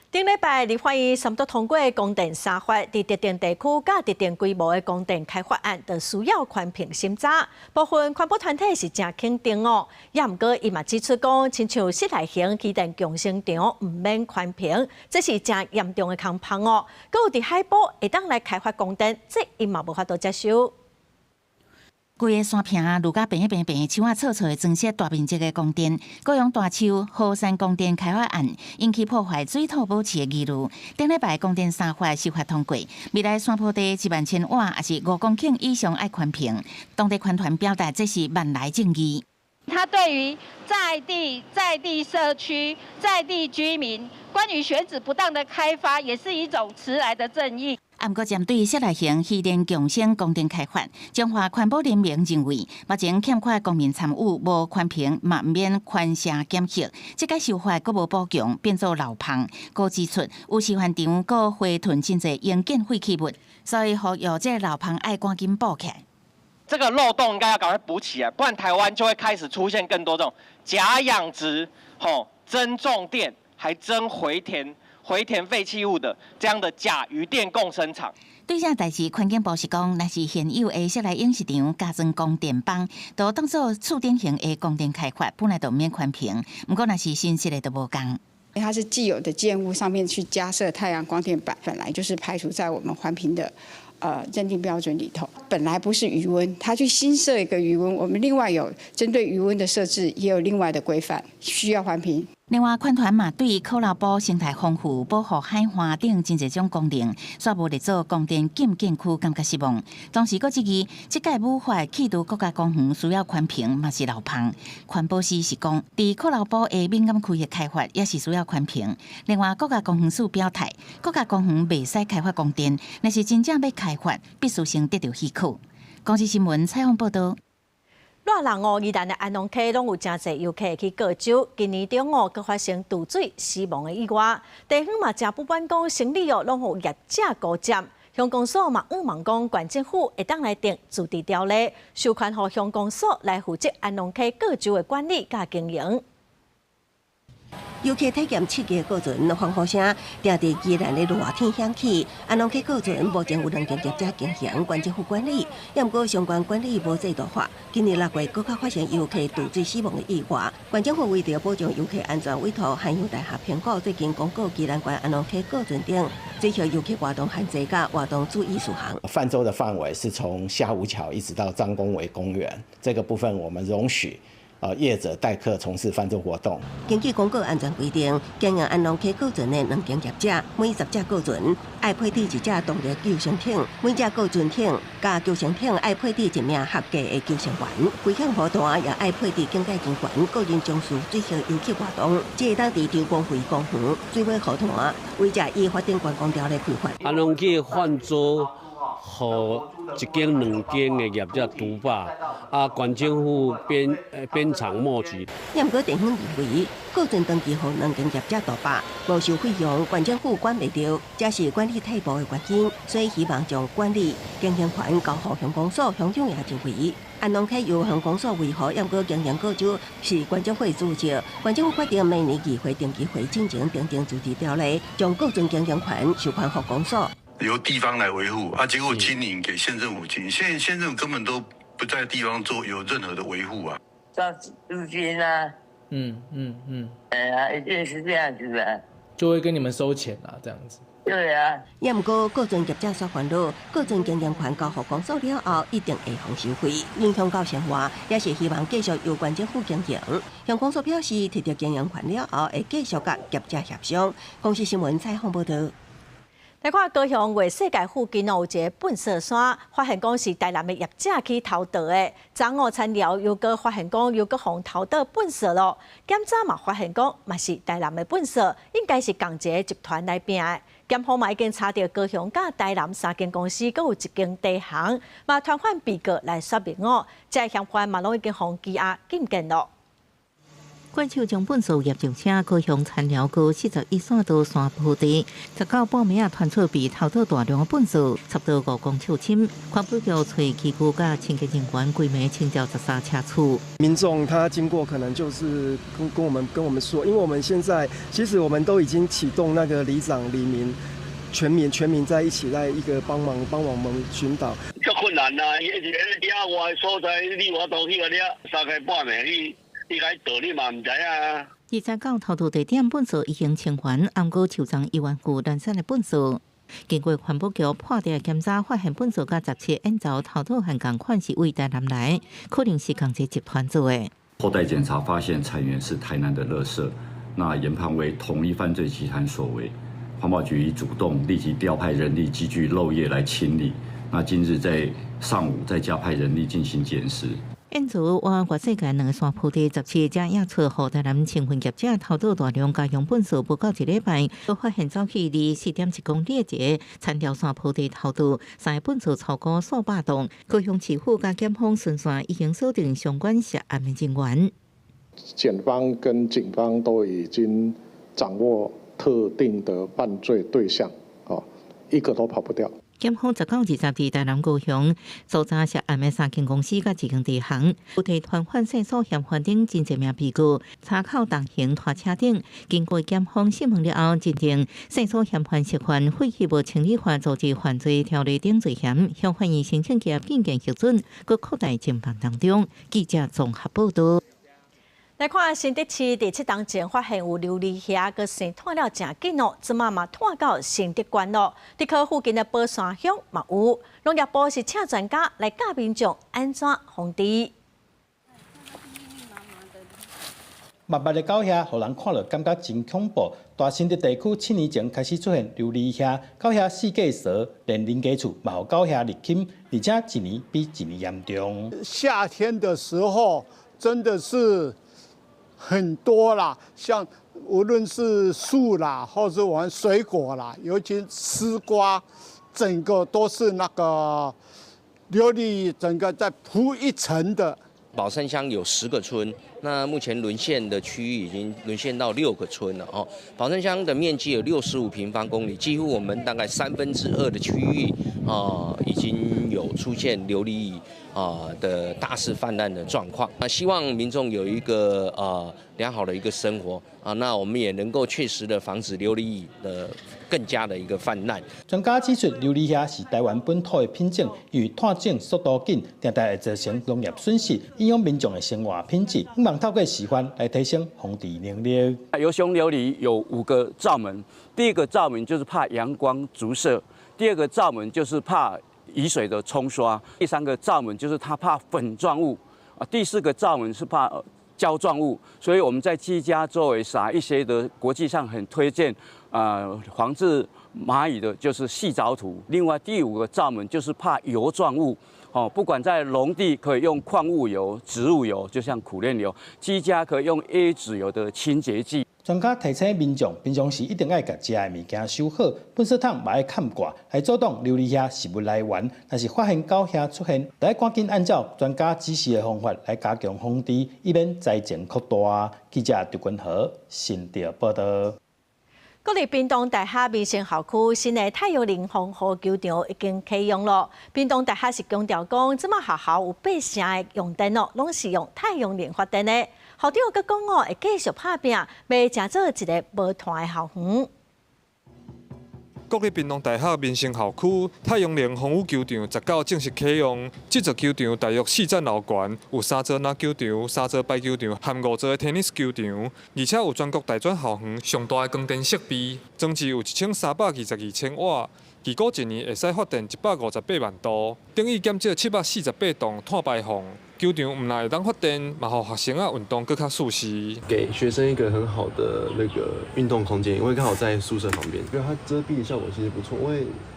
頂禮拜立法院三讀通過光電三法，佇特定地區佮特定規模的光電開發案，就需要環評審查。部分環保團體是誠肯定哦，也毋過伊嘛指出講，親像室內型機電共生場毋免環評，這是誠嚴重的空縫哦。閣有佇海埔會當來開發光電，這𪜶嘛無法度接受。規个山坪愈佮平平平，樹仔錯錯的裝設大面積的光電，高雄大樹禾山光電開發案引起破壞水土保持的疑慮。頂禮拜光電三法修法通過，未來山坡地1萬千瓦，抑是5公頃以上愛環評。當地環團表達這是萬來正義。他對於在地社區、在地居民，關於選址不當的開發，也是一種遲來的正義。啊，毋過針對室內型漁電共生光電開發，中華環保聯盟認為，目前欠缺公民參與，無環評嘛毋免權聲檢核，這個修法閣無補強，變做漏縫。閣指出有示範場閣花屯真濟營建廢棄物，所以呼籲這個漏縫愛趕緊補起來。這個漏洞應該要趕快補起來，不然台灣就會開始出現更多這種假養殖、吼真種電還真回填廢棄物的這樣的假漁電共生場。對這代誌，環境部是講，若是現有的室內養殖場加裝光電板，都當做次等型的光電開發，本來就毋免環評。毋過若是新設的就無仝。它是既有的建物上面去加設太陽光電板，本來就是排除在我們環評的認定標準裡頭。本來不是魚塭，它去新設一個魚塭，我們另外有針對魚塭的設置，也有另外的規範，需要環評。另外，環團嘛對苦荖埔生態豐富、保護海岸等真濟種功能，煞無列做光電禁建區，感覺失望。同時，閣質疑這擺母法去除國家公園需要環評，嘛是漏縫。環保司是講，佇苦荖埔的敏感區域開發也是需要環評。另外，國家公園署表態，國家公園袂使開發光電，若是真正欲開發，必須先得著許可。公視新聞採訪報導。熱人哦，宜蘭的安農溪攏有誠濟遊客去過晝，今年中哦，閣發生墜水死亡的意外。地方嘛誠不滿講，生理哦攏予業者孤佔。鄉公所嘛向望講，縣政府會當來定自治條例，授權予鄉公所來負責安農溪過舟的管理佮經營。遊客體驗刺激的過程，歡呼聲定佇宜蘭的熱天響起。安農溪過船目前有兩間業者經營，縣政府管理，也毋過相關管理無制度化。今年6月，閣較發生遊客墮水死亡的意外。縣政府為著保障遊客安全，委託漢陽大學評估，最近公告宜蘭縣安農溪過船頂水上遊客活動限制佮活動注意事項。泛舟的範圍是從下午橋一直到張公圍公園，這個部分我們容許業者代客從事泛舟活動。根據公告安全規定，經營安農溪過船的兩間業者，每10隻過船愛配置一隻動力救生艇，每隻過船艇佮救生艇愛配置一名合格的救生員。危險河段也愛配置警戒人員，個人從事水上遊客活動，這會當佇張公圍公園水尾河段，違者依法定觀光條例開罰。安農溪泛舟，予一間兩間的業者獨霸，啊，縣政府鞭長莫及。也毋過地方認為，過船長期予兩間業者獨霸，無收費用，縣政府管袂著，這是管理退步的原因，所以希望將管理經營權交予鄉公所，鄉長也認為，安農溪由鄉公所維護，也毋過經營過舟是縣政府主責。縣政府決定明年議會定期會進前訂定自治條例，將過船經營權授權予公所。由地方來維護啊，結果經營給縣政府經營，縣政府根本都不在地方做有任何的維護啊。租金啊，哎呀，一定是這樣子的，就會跟你們收錢啊，這樣子。對啊。也毋過，過船業者煞煩惱，過船經營權交予公所了後，一定會予收費，影響到生活，也是希望繼續由縣政府經營。鄉公所表示，提著經營權了後，會繼續佮業者協商。公視新聞採訪報導。來看高雄月世界附近哦，有一个糞埽山，發現講是台南的業者去偷倒的。昨午田寮又閣發現講又閣予偷倒糞埽囉，檢查嘛發現講嘛是台南的糞埽，應該是仝一个集團來拚的。檢方嘛已經查著高雄佮台南三間公司，閣有一間地行，嘛傳喚被告來說明哦。這个嫌犯嘛攏已經予羈押禁見囉。怪手將糞埽業上車，高雄田寮區41線道山坡地，19半暝仔傳出被偷倒大量的糞埽，差不多5公尺深。環保局揣機具佮清潔人員規暝清掉13車次。民眾他經過可能就是跟我們說，因為我們現在其實我們都已經啟動那個里長、里民、全民在一起來一個幫忙幫我們尋找。足困難啊！伊一直咧掠外所在，你有法度去共掠三更半暝去。你共伊倒，你嘛毋知影。29偷渡地點糞埽已經清完，毋過樹叢猶原有零散的糞埽。經過環保局破地檢查，發現糞埽佮17煙槽偷倒和仝款是對台南來，可能是仝一個集團做的。後待檢查發現產源是台南的垃圾，那研判為同一犯罪集團所為。環保局已主動立即調派人力機具漏夜來清理。那今日在上午再加派人力進行撿拾。現在我外世界兩个山坡地17才驗出，予台南清糞業者偷倒大量家用糞埽，無夠一禮拜，閣發現走去離4.1公里的一个田寮山坡地偷倒，三个糞埽超過數百噸。高雄市府佮檢方巡線已經鎖定相關涉案的人員。檢方跟警方都已經掌握特定的犯罪對象，哦，一個都跑不掉。檢方19、20佇台南高雄搜查涉案的三間公司佮一間地行，有提傳喚線索嫌犯等真濟名被告，查扣重型拖車等。經過檢方審問了後，認定線索嫌犯涉犯廢棄物清理法、組織犯罪條例等罪嫌，向法院申請羈押禁見核准，閣擴大偵辦當中。記者綜合報導。來看新竹市佇7冬前發現有琉璃蟻，閣生湠了誠緊哦，這馬嘛湠到新竹縣囉。竹科附近的寶山鄉嘛有，農業部是請專家來教民眾按怎防治。密密的狗蟻，予人看著感覺真恐怖。大新竹地區7年前開始出現琉璃蟻，狗蟻四界趖，連人家厝嘛予狗蟻入侵，而且一年比一年嚴重。夏天的時候真的是很多啦，像無論是樹啦，或者我們水果啦，尤其絲瓜，整個都是那個琉璃，整個在鋪一層的。寶山鄉有10個村，那目前淪陷的區域已經淪陷到六個村了哦。寶山鄉的面積有65平方公里，幾乎我們大概2/3的區域啊，已經有出現琉璃蟻啊的大肆泛濫的狀況。那希望民眾有一個良好的一個生活啊，那我們也能夠確實的防止琉璃蟻的更加的一個泛濫。專家指出，琉璃蟻是台灣本土的品種，因為炭種速度緊，定定會造成農業損失，影響民眾的生活品質。希望透過示範來提升防治能力。疣胸琉璃有5個罩門，第一個罩門就是怕陽光直射，第二個罩門就是怕雨水的沖刷，第三個罩門就是它怕粉狀物，啊，第四個罩門是怕膠狀物，所以我們在居家周圍撒一些的國際上很推薦防治螞蟻的就是矽藻土。另外第5個罩門就是怕油狀物，哦，不管在農地可以用礦物油、植物油，就像苦楝油；居家可以用椰子油的清潔劑。專家提醒民眾，平常時一定愛共食的物件收好，垃圾桶嘛愛崁蓋，來阻擋琉璃蟻食物來源。若是發現狗蟻出現，著愛趕緊按照專家指示的方法來加強防治，以免災情擴大。記者劉君豪新竹報道。國立屏東大學民生校區新的太陽能防雨球場已經啟用了。屏東大學是強調講，這馬學校有8成的用電哦，攏是用太陽能發電的。校長閣講哦，會繼續拍拚，欲成做一个無碳的校園。國立屏東大學民生校區太陽能防雨球場19正式啟用。這座球場大約4層樓懸，有3座籃球場、3座排球場和5座的 tennis 球場，而且有全國大專校園上大的光電設備，裝置有1322千瓦，預估一年會使發電158萬度，等於減少748噸碳排放。球場毋但會當發電，嘛予學生仔運動閣較舒適。給學生一個很好的那個運動空間，因為剛好在宿舍旁邊，因為它遮蔽的效果其實不錯。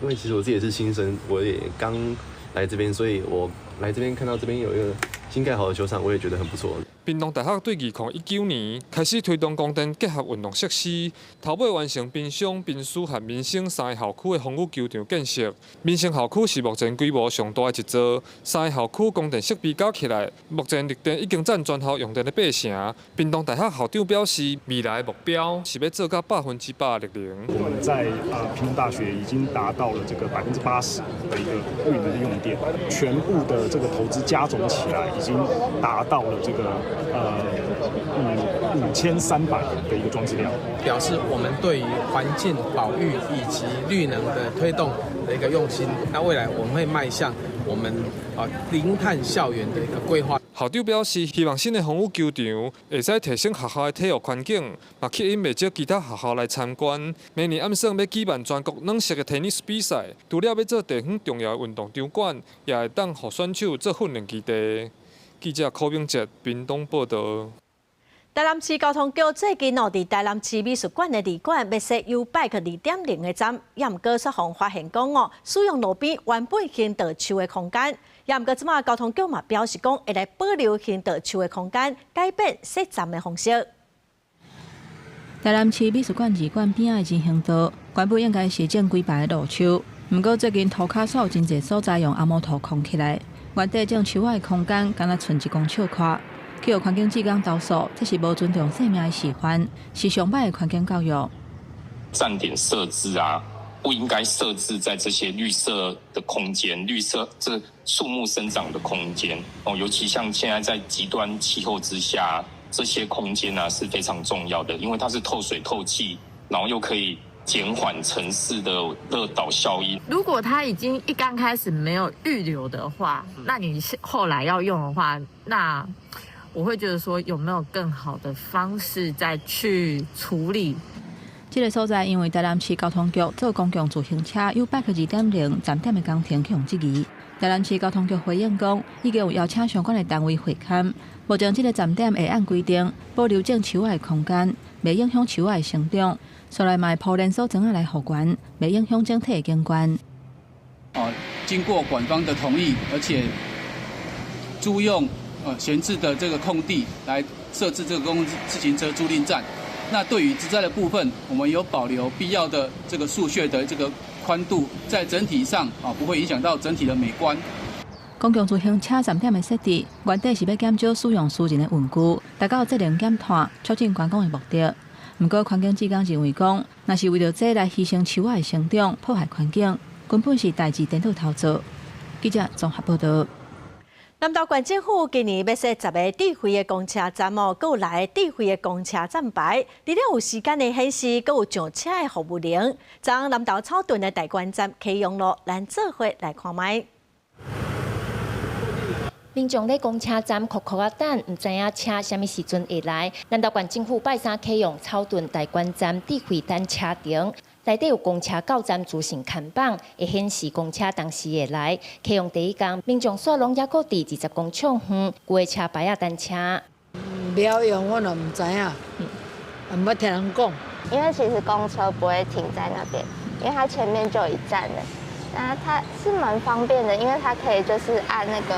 因為其實我自己也是新生，我也剛來這邊，所以我來這邊看到這邊有一個新蓋好的球場，我也覺得很不錯。屏東大學對2019年開始推動光電結合運動設施，頭尾完成濱商、濱師和民生3個校區的防雨球場建設。民生校區是目前規模上大的一座，3個校區光電設備加起來，目前綠電已經佔全校用電的8成。屏東大學校長表示，未來的目標是欲做到100%綠能。我們在屏東大學已經達到了這個80%的一個綠能的用電，全部的這個投資加總起來，已經達到了這個5300的一個裝置量，表示我們對於環境保育以及綠能的推動的一個用心。那未來我們會邁向我們零碳校園的一個規劃。校長表示，希望新的防雨球場會使提升學校的體育環境，嘛吸引袂少其他學校來參觀。明年暗算欲舉辦全國軟式的 tennis 比賽，除了欲做地方重要的運動場館，也會當予選手做訓練基地。記者柯明哲屏東報道。台南市交通局最近哦，佇台南市美術館的二館欲設 YouBike 2.0的站，也毋過煞予發現講哦，使用路邊原本行道樹的空間，也毋過這馬交通局嘛表示講，會來保留行道樹的空間，改變設站的方式。台南市美術館二館邊仔的人行道，原本應該是種幾排的路樹，毋過最近塗跤煞有真濟所在用紅毛土囥起來。原底種樹仔的空間，敢若賰一公尺寬，去予環境志工投訴，這是無尊重生命的示範，是上歹的環境教育。站點設置啊，不應該設置在這些綠色的空間、綠色這樹木生長的空間哦，尤其像現在在極端氣候之下，這些空間啊是非常重要的，因為它是透水透氣，然後又可以減緩城市的熱島效應。如果它已經一剛開始沒有預留的話，那你後來要用的話，那我會覺得說有沒有更好的方式再去處理？這個所在因為台南市交通局做公共自行車 YouBike 2.0站點的工程予質疑。台南市交通局回應講，已經有邀請相關的單位會勘，目前這個站點會按規定保留種樹仔的空間，袂影響樹仔的生長。所來嘛會鋪連鎖磚仔來復原，袂影響整體的景觀。哦，經過館方的同意，而且租用閒置的這個空地來設置這個公共自行車租賃站。那對於植栽的部分，我們有保留必要的這個樹穴的這個寬度，在整體上啊不會影響到整體的美觀。公共自行車站點的設置，原底是欲減少使用私人的運具，達到節能減碳、促進觀光的目的。毋過環境志工認為講，若是為著這來犧牲樹仔的生長，破壞環境，根本是代誌顛倒頭做。記者綜合報道。南投縣政府今年欲設10个智慧的公車站哦，閣有六个智慧的公車站牌，除了有時間的顯示，閣有上車的服務鈴。昨南投草屯的大觀站啟用囉，咱做伙來看覓。民眾咧公車站苦苦仔等，毋知影車啥物時陣會來。南投縣政府拜三啟用草屯大觀站智慧等車亭，內底有公車到站資訊看板，會顯示公車當時會來。啟用第一工，民眾煞攏猶閣佇20公尺遠，舊的車牌仔等車。袂曉用，我嘛毋知影，毋捌聽人講。因為其實公車不會停在那邊，因為它前面就有一站了。那它是蠻方便的，因為它可以就是按那個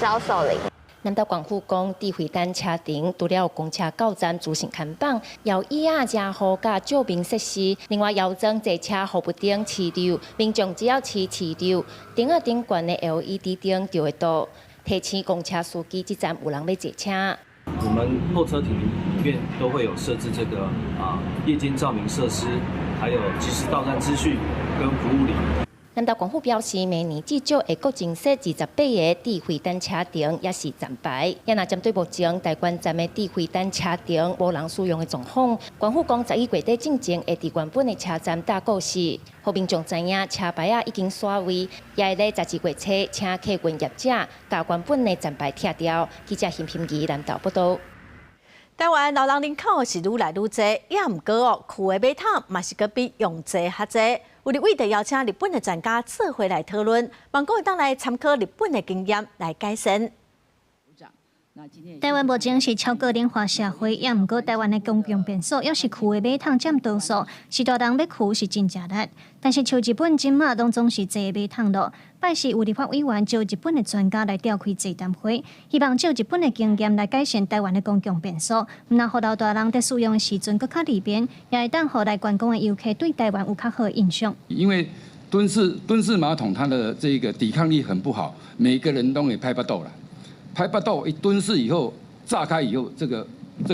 招手鈴。南投縣府講，智慧等車亭除了有公車到站資訊看板，搖椅仔、遮雨佮照明設施，另外搖裝坐車服務燈飼料，民眾只要飼飼料，燈仔頂懸的 LED 燈就會倒，提醒公車司機這站有人欲坐車。我們候車廳裡面都會有設置這個夜間照明設施，還有即時到站資訊跟服務鈴。南投縣府表示，明年至少會閣增設28個智慧等車亭，抑是站牌。也若針對目前大觀站的智慧等車亭無人使用的狀況，縣府講11月底進前會佇原本的車站搭告示，予民眾知影車牌仔已經刷位，也會咧12月初請客運業者共原本的站牌拆掉。記者邢品儀南投報道。台灣老人人口是愈來愈濟，也毋過哦，跍的馬桶嘛是閣比用坐較濟。有立委就邀請日本的專家做伙來討論，望講會當來參考日本的經驗來改善。台灣目前是超高齡化社會，也毋過台灣的公共便所，猶是跍的馬桶佔多數，是大人欲跍是真正力。但是像日本這馬攏總是坐馬桶囉。拜四有立法委員招日本的專家來召開座談會，希望借日本的經驗來改善台灣的公共便所，毋但予老大人佇使用的時陣閣較利便，也會當予來觀光的遊客對台灣有較好的印象。因為蹲式馬桶，它的這個抵抗力很不好，每個人都會拍腹肚啦。拍腹肚一蹲式以後，炸開以後，這個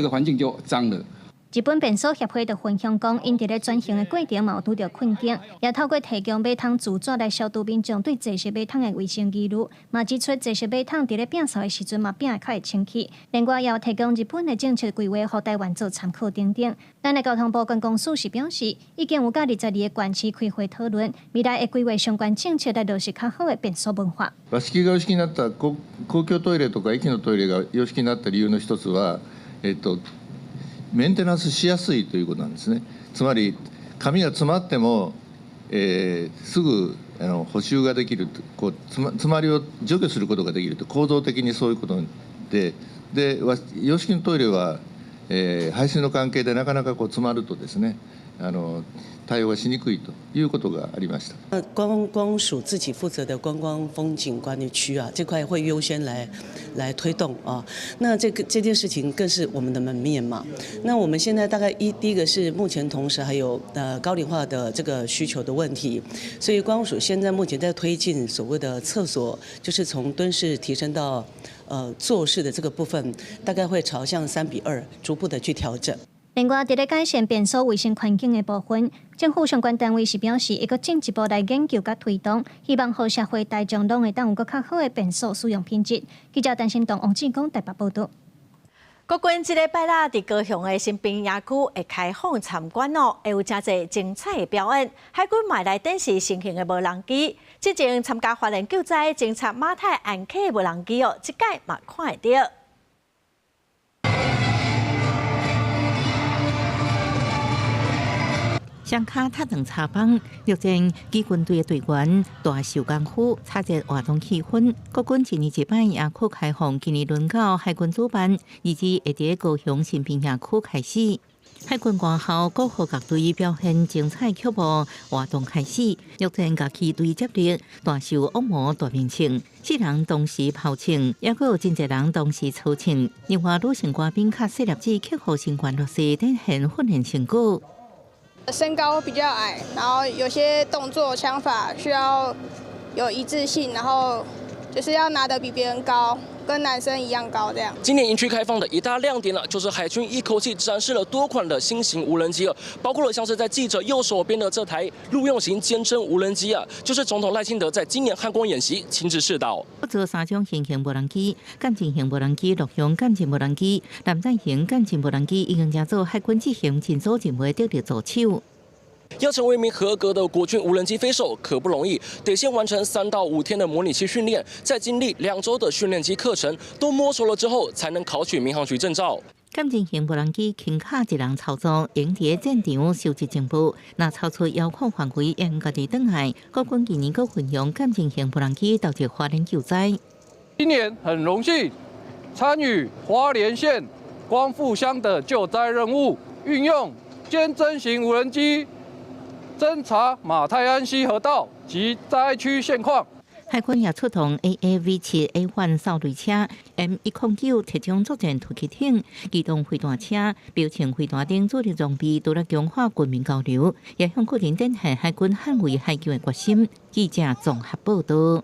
環境就髒了。日本便所協會就分享講，𪜶佇咧轉型的過程嘛有拄著困境，也透過提供馬桶自紙來消除民眾對坐式馬桶的衛生疑慮，嘛指出坐式馬桶佇咧摒掃的時陣嘛摒會較會清氣。另外，也有提供日本的政策規劃，予台灣做參考等等。咱的交通部觀光署是表示，已經有佮22個縣市開會討論，未來會規劃相關政策來落實較好的便所文化。和式が洋式になった公公共トイレとか駅のトイレが洋式になった理由の一つは、メンテナンスしやすいということなんですね。つまり紙が詰まっても、すぐ補修ができると、こう詰まりを除去することができると、構造的にそういうことで、洋式のトイレは、排水の関係でなかなかこう詰まるとですね、対応がしにくいということがありました。觀光署自己負責的觀光風景管理區啊，這塊會優先來推動啊。那這個這件事情更是我們的門面嘛。那我們現在大概第一個是目前同時還有高齡化的這個需求的問題，所以觀光署現在目前在推進所謂的廁所，就是從蹲式提升到坐式的這個部分，大概會朝向3比2逐步的去調整。另外，佇咧改善便所衛生環境的部分，政府相關單位是表示，會閣進一步來研究佮推動，希望予社會大眾攏會當有閣較好的便所使用品質。記者陳新東、王志剛台北報導。國軍這禮拜六佇高雄的新兵營區會開放參觀哦，會有誠濟精彩的表演。海軍嘛來展示新型的無人機，之前參加花蓮救災偵察馬太安客的無人機哦，這擺嘛看會著。雙跤踏斷柴枋，陸戰機軍隊的隊員大秀功夫，炒熱活動氣氛。國軍一年一擺營區開放，今年輪到海軍主辦，預計會佇高雄新兵營區開始。海軍官校國和樂隊表現精彩曲目，活動開始，陸戰樂器隊接力，大秀惡魔大明星，四人同時拋槍，猶閣有真濟人同時操槍。另外，女性官兵較細粒子克服身懸弱勢，展現訓練成果。身高比較矮，然後有些動作槍法需要有一致性，然後就是要拿得比別人高，跟男生一樣高這樣。今年營區開放的一大亮點呢，就是海軍一口氣展示了多款的新型無人機了，包括了像是在記者右手邊的這台陸用型監偵無人機啊，就是總統賴清德在今年漢光演習親自試導。做三種新型無人機，艦戰型無人機、陸用艦戰無人機、艦載型艦戰無人機，已經成做海軍執行戰組任務得力助手。要成為一名合格的國軍無人機飛手可不容易，得先完成3到5天的模擬器訓練，再經歷2週的訓練機課程，都摸熟了之後，才能考取民航局證照。艦戰型無人機輕巧一人操作，用佇戰場收集情報，若超出遙控範圍，會家己轉來。國軍今年閣運用艦戰型無人機投入花蓮救災。今年很榮幸參與花蓮縣光復鄉的救災任務，運用監偵型無人機偵查馬太鞍溪河道及災區現況。海軍也出動 AAV7 A1 掃雷車、M109特種作戰突擊艇、機動飛彈車、標槍飛彈等主力裝備，除了強化軍民交流，也向國人展現海軍捍衛海疆的決心。記者綜合報道。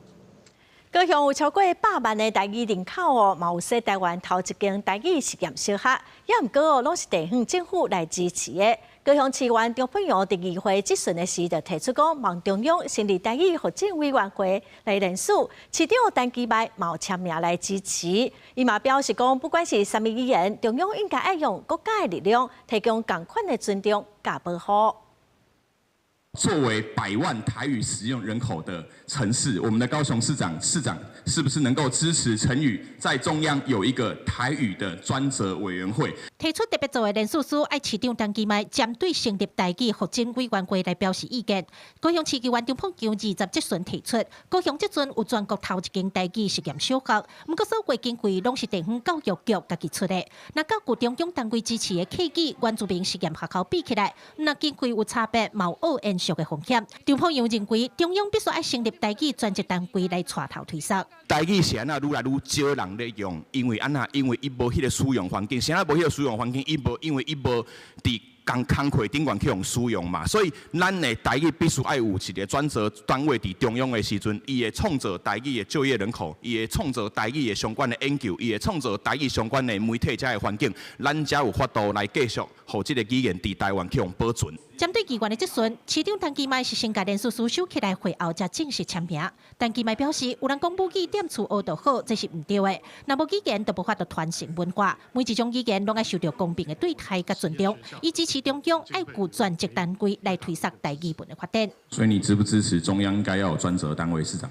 高雄有超過100萬的台語人口哦，嘛有說台灣頭一間台語實驗小學，猶毋過哦，攏是地方政府來支持的。高雄市議員張沛陽佇議會質詢的時，就提出講，望中央成立台語發展委員會來聯署，市長陳其邁嘛有簽名來支持。伊嘛表示講，不管是啥物語言，中央應該愛用國家的力量，提供仝款的尊重佮保護。作為百萬台語使用人口的城市，我們的高雄市長市長是不是能夠支持陳宇在中央有一個台語的專責委員會？提出特別做的連署書，愛市長陳其邁針對成立台語發展委員會來表示意見。高雄市議員張沛陽20質詢提出，高雄這陣有全國頭一間台語實驗小學，毋過所有經費攏是地方教育局家己出的。若佮具中央單位支持的契機，原住民實驗學校比起來，若經費有差別，嘛有延續的風險。張沛陽認為，中央必須愛成立台語專責單位來帶頭推動。台語是按怎愈來愈少人咧用？因為按怎？因為伊無彼個使用環境，啥無彼個使用環境，伊無因為伊無佇工工課頂懸去予使用嘛，所以咱的台語必須愛有一個專責單位佇中央的時陣，伊會創造台語的就業人口，伊會創造台語的相關的研究，伊會創造台語相關的媒體遮的環境，咱才有法度來繼續予這個語言佇台灣去予保存。針對議員的質詢，市長陳其邁是先共連署書收起來，會後才正式簽名。陳其邁表示，有人講母語踮厝學就好，這是毋對的。若無語言，就無法度傳承文化。每一種語言攏愛受著公平的對待佮尊重。伊支持中央愛有專責單位來推動台語文的發展。所以你支不支持中央應該要有專責單位？市長？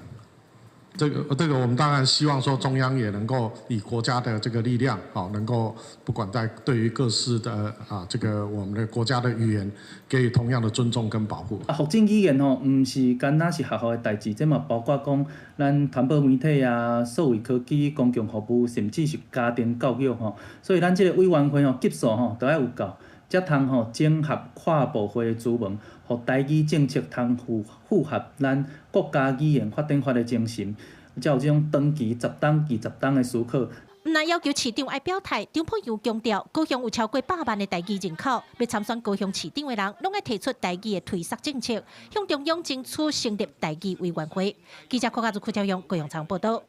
這個我們當然希望說中央也能夠以國家的這個力量，好，能夠不管在對於各式的啊，這個我們的國家的語言，給予同樣的尊重跟保護。啊，發展語言吼，毋是干焦是學校的代誌，這嘛包括講咱傳播媒體啊、數位科技、公共服務，甚至是家庭教育吼。所以咱這個委員會吼級數吼都愛有夠，才通吼整合跨部會的資源，予台語政策通符合咱國家語言發展法的精神，才有這種長期10冬、20冬的思考。毋但要求市長愛表態，張沛陽強調，高雄有超過100萬的台語人口，欲參選高雄市長的人，攏愛提出台語的推捒政策，向中央爭取成立台語委員會。記者郭家如、柯超勇高雄場報導。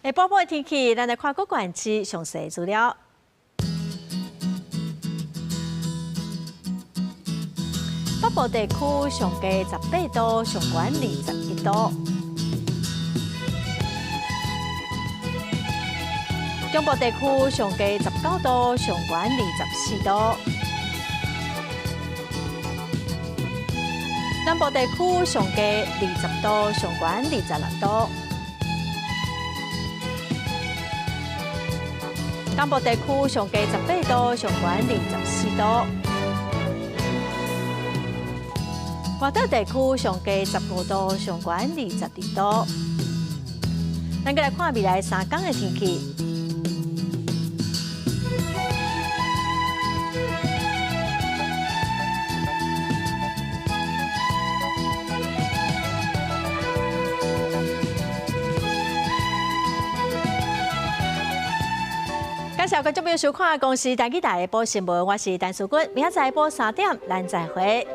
下晡晡的天氣，咱來看各縣市詳細資料。北部地區上低18度，上懸21度。中部地區上低19度，上懸24度。南部地區上低20度，上懸26度。東部地區上低18度，上懸24度。外島地區上低15度，上懸22度。咱閣來看未來3工的天氣。感謝觀眾朋友收看《公視台語台下晡新聞》，我是陳淑君，明仔載下晡3點，咱再會。